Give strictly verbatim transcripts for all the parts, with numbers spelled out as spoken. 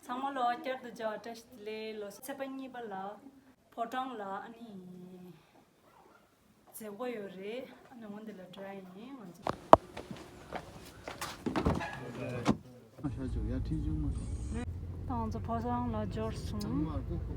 ཚང་མ་ལ་བསྐྱར་དུ་མཇལ་བ་བཀྲ་ཤིས་བདེ་ལེགས། ལོ་གསར་ཚེས་པ་གཉིས་པ་ལ་ཕོ་བྲང་ལ་ཨ་ནི་མཛད་སྒོ་ཡོད་རེད། ཨ་ནི་འོ་འདི་ལ་འགྲོ་ཡ་ཡིན་ང་ཚོ། ད་ང་ཚོ་ཕོ་བྲང་ལ་འབྱོར་སོང་། ཨ། གོ་ད།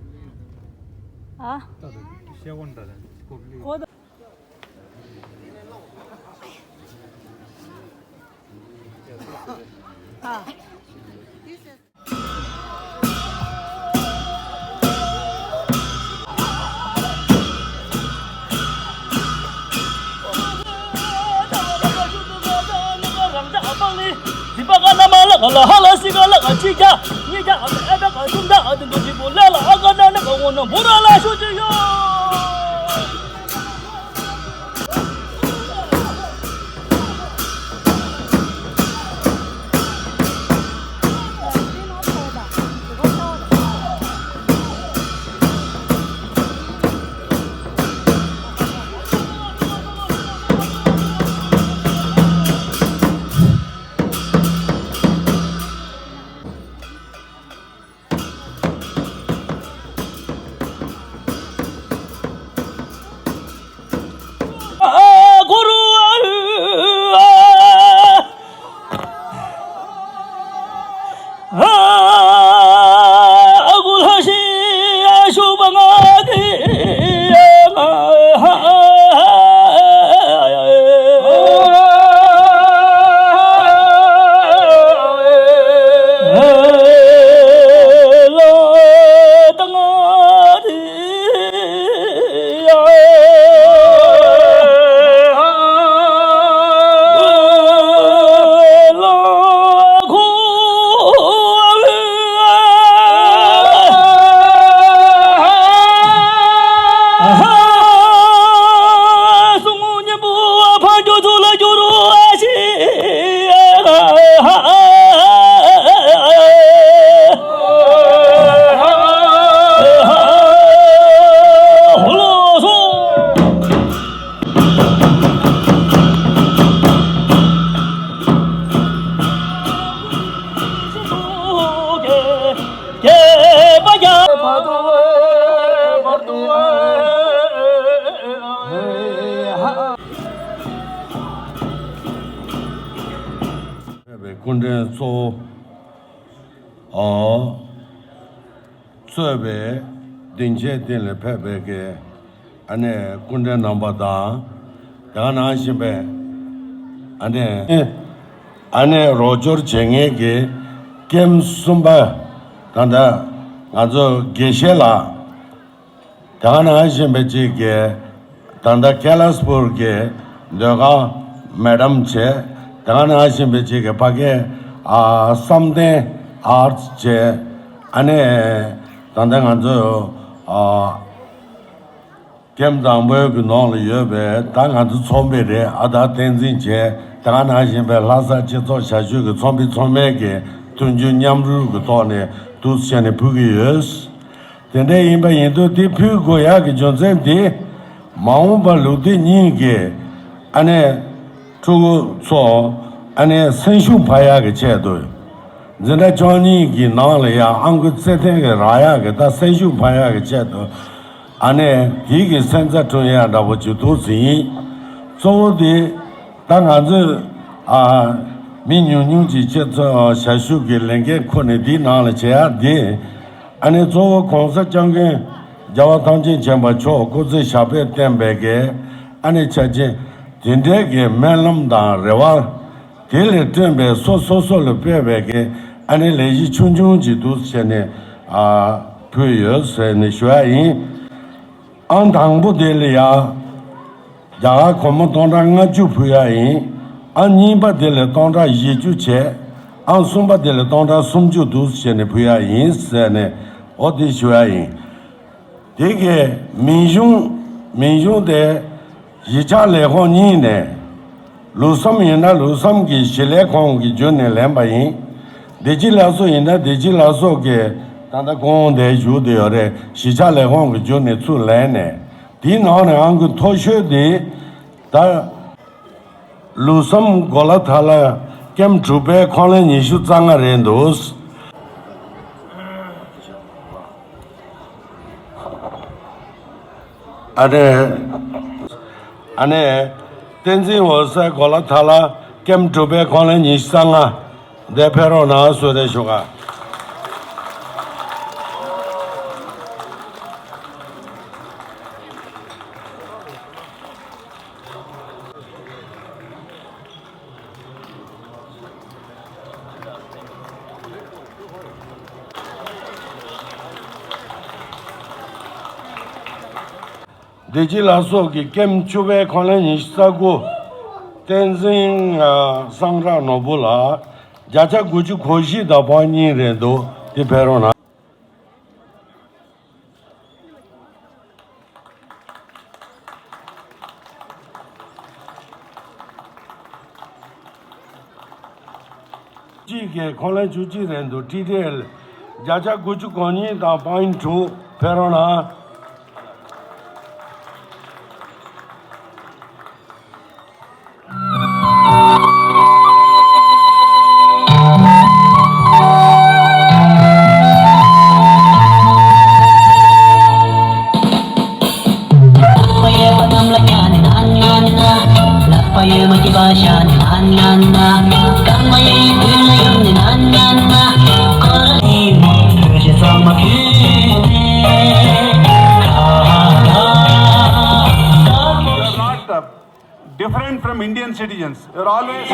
སྐུ་མགྲོན་གཙོ་བོ། གཙོས་པའི་སྡིངས་ཆའི་སྟེང་ལ་ཕེབས་པའི་གི་ཨ་ནེ་སྐུ་མགྲོན་རྣམ་པ་དང་། དེ་ག་ནང་བཞིན་པའི་ཨ་ནེ་ཨ་ནེ་རོགས་སྐྱོར་བྱེད་མཁན་གྱི་ཀེམ་གསུམ་པ་ད་ལྟ་ང་ཚོ་དགེ་བཤེས་ལགས། དེ་ག་ནང་བཞིན་པའི་གཅིག་གི་ད་ལྟ་ཀེ་ལཱ་སི་པུར་གྱི་ཟློས་གར་མེ་ཌམ་བྱས། དེ་ག་ནང་བཞིན་པའི་གཅིག་གི་ཕ་གིའི་ཨ་བསམ་གཏན་ཨར་ཊི་བྱས། ཨ་ནེ་ད་ལྟ་ང་ཚོ་ཨ་ཀེམ་དང་པོའི་གི་ནང་ལ་ཡོད་པའི་ད་ང་ཚོ་ཚོགས་མི་རེད། ཨ་ད་བསྟན་འཛིན་བྱས། དེ་ག་ནང་བཞིན་པའི་ལྷ་ས་སྤྱི་ཚོགས་ཞབས་ཞུ་གི་ཚོགས་མི་ཚོགས་མི་གི་མཐུན་འགྱུར་མཉམ་རུབ་ཀྱི་ཐོག་ནས་འདུག་བྱས་ནས་ཕུལ་གྱི་ཡོད། དེ་འདྲ་ཡིན་པ་ཡིན་དུས་དེ་ཕུལ་དགོས་ཡག་གི་རྒྱུ་མཚན་དེ། མ་འོངས་པ་ལོ་དེ་གཉིས་ཀྱི་ཨ་ནེ་ཕྲུ་གུ་ཚོ་ཨ་ནེ་སེམས་ཤུགས་འཕར་ཡག་གི་ཆེད་དུ། འཛིན་གྲྭ་བཅུ་གཉིས་ཀྱི་ནང་ལ་ཡང་ཨང་ཀི་རྩེ་ཐེངས་ཀྱི་རག་ཡག་གི་ད་སེམས་ཤུགས་འཕར་ཡག་གི་ཆེད་དུ། ཨ་ནེ་དེའི་གི་སེམས་རྩ་དྲུང་ཡག་འདྲ་པོ་ཅིག་འདུག་ཟིན་ཡིན། གཙོ་བོ་དེ། ད་ང་ཚོས་ཨ་མི་ཉུང་ཉུང་ཅིག་སྤྱི་ཚོགས་ཞབས་ཞུ་གི་ལས་འགན་ཁུར་ནས་འདིའི་ནང་ལ་བྱེད་ཡག་འདི། ཨ་ནི་གཙོ་བོ་༸གོང་ས་༸སྐྱབས་མགོན་རྒྱལ་བ་ཐམས་ཅད་མཁྱེན་པ་མཆོག་སྐུ་ཚེ་ཞབས་པད་བརྟན་པའི་གི་ཨ་ནི་ཆ་རྐྱེན་དེ་འདྲའི་གི་སྨོན་ལམ་དང་རེ་བ། དེ་ལས་བསྐྲུན་པའི་སོ་སོ་སོ་ལ་སྤེལ་བའི་གི་ཨ་ནི་ལས་གཞི་ཆུང་ཆུང་ཅིག་འདུག་བྱས་ནས་ཨ་ཕུལ་ཡོད་ཟེར་ནས་ཞུ་ཡག་ཡིན། ཨང་དང་པོ་དེ་ལ་ཡང་རྒྱ་གར་སྒོར་མོ་སྟོང་ཕྲག་ལྔ་བཅུ་ཕུལ་ཡག་ཡིན། ཨང་གཉིས་པ་དེ་ལ་སྟོང་ཕྲག་བཞི་བཅུ་བྱས། ཨང་གསུམ་པ་དེ་ལ་སྟོང་ཕྲག་སུམ་ཅུ་འདུག་བྱས་ནས་ཕུལ་ཡག་ཡིན་ཟེར་ནས་འོ་དེ་ཞུ་ཡག་ཡིན། དེ་གའི་མིང་གཞུང་མིང་གཞུང་དེ་གཞིས་ཆགས་ལས་ཁུངས་གཉིས་ནས། ལུགས་བསམ་ཡིན་ན་ལུགས་བསམ་གྱི་གཞིས་ལས་ཁང་གི་བརྒྱུད་ནས་ལེན་པ་ཡིན། བདེ་སྐྱིད་ལགས་སོ་ཡིན་ན་བདེ་སྐྱིད་ལགས་སོ་གི་ད་ལྟ་སྐུ་ངོ་འདིར་བཞུགས་བསྡད་ཡོད་རེད། གཞིས་ཆགས་ལས་ཁང་གི་བརྒྱུད་ནས་ཚུར་ལེན་ནས་དེའི་ནང་ནས་ཨང་ཀི་མཐོ་ཤོས་དེ་ད་ལུགས་བསམ་གོ་ལ་ཐ་ལ་ཀེམ་དྲུག་པའི་ཁོག་ལན་ཉི་ཤུ་རྩ་ལྔ་རེད་འདུག་ཨ་ནེ། ཨ་ནེ། བསྟན་འཛིན་འོད་ཟེར་གོ་ལ་ཐ་ལ་ཀེམ་དྲུག་པའི་ཁོང་ལན་ཉི་ཤུ་རྩ་ལྔ། འདིར་ཕེབས་རོགས་གནང་གསོལ་འདེབས་ཞུ་ག། བདེ་སྐྱིད་ལ་སོགས་ཀྱི་ཀེམ་བཅུ་པའི་ཁོང་ལན་ཉི་ཤུ་རྩ་དགུ། བསྟན་འཛིན་ཨ་སངས་དྲག་ནོར་བུ་ལགས། བརྒྱ་ཆ་དགུ་བཅུ་གོ་བཞི་དང་པོ་གཉིས་རེད་འདུག། འདིར་ཕེབས་རོགས་གནང་། གཅིག་གིས་ཁོང་ལན་བཅུ་གཅིག་རེད་འདུག། ཊི་ཊི་ཨེལ། བརྒྱ་ཆ་དགུ་བཅུ་གོ་གཉིས་དང་པོ་ཡིན་དྲུག། ཕེབས་རོགས་གནང་། Different from Indian citizens. You're always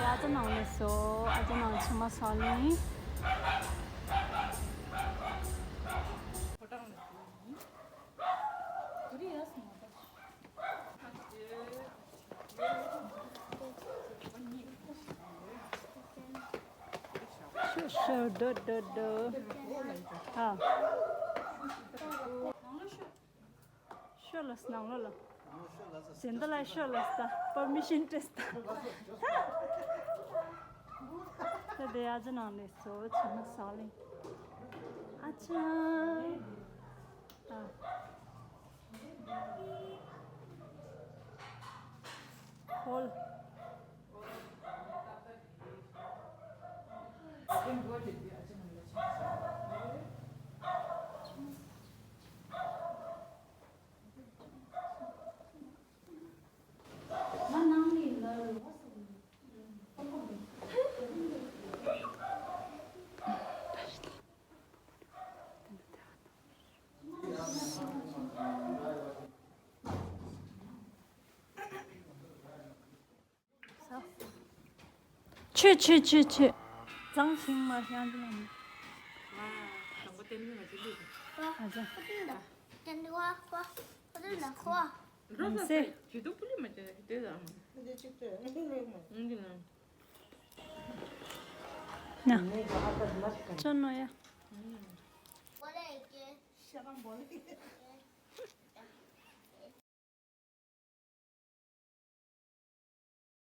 ཨ་ཅག་ནང་ལས་སོ། ཨ་ཅག་ནང་ཆུ་མ་སོ་ལིང་། ཨ་ཅག་ནང་ཆུ་མ་སོ་ལིང་། ཤོ་ཌོ་ཌོ་ཌོ། ཨ། ཤོ་ལ་སྣང་ལོ་ལ། སེམས་ད་ལ་ཤོ་ལ་ས་པར་མི་ཤན་ཏེས་ད། ད་དེ་ཨ་ཅག་ནང་ནས་སོ་ཆི་མ་ས་ལིང་། ཨ་ཅག་ཨ། ཧོལ། ཆུ་ཆུ་ཆུ་ཆུ། གཙང་ཞིང་མ་ཤང་དུ་ལ། ཨ་ཅག་ཏན་ཏན་ལ་ཁོ། ཏན་ཏན་ལ་ཁོ། ཨ་སེ། ཇི་དུ་པུ་ལི་མ་ཅན་དེ་དང་། འདི་ཅིག་ཏུ་ཨང་གི་ན། ན། ཅོ་ནོ་ཡ། ཤ་རང་བོ་ལེ།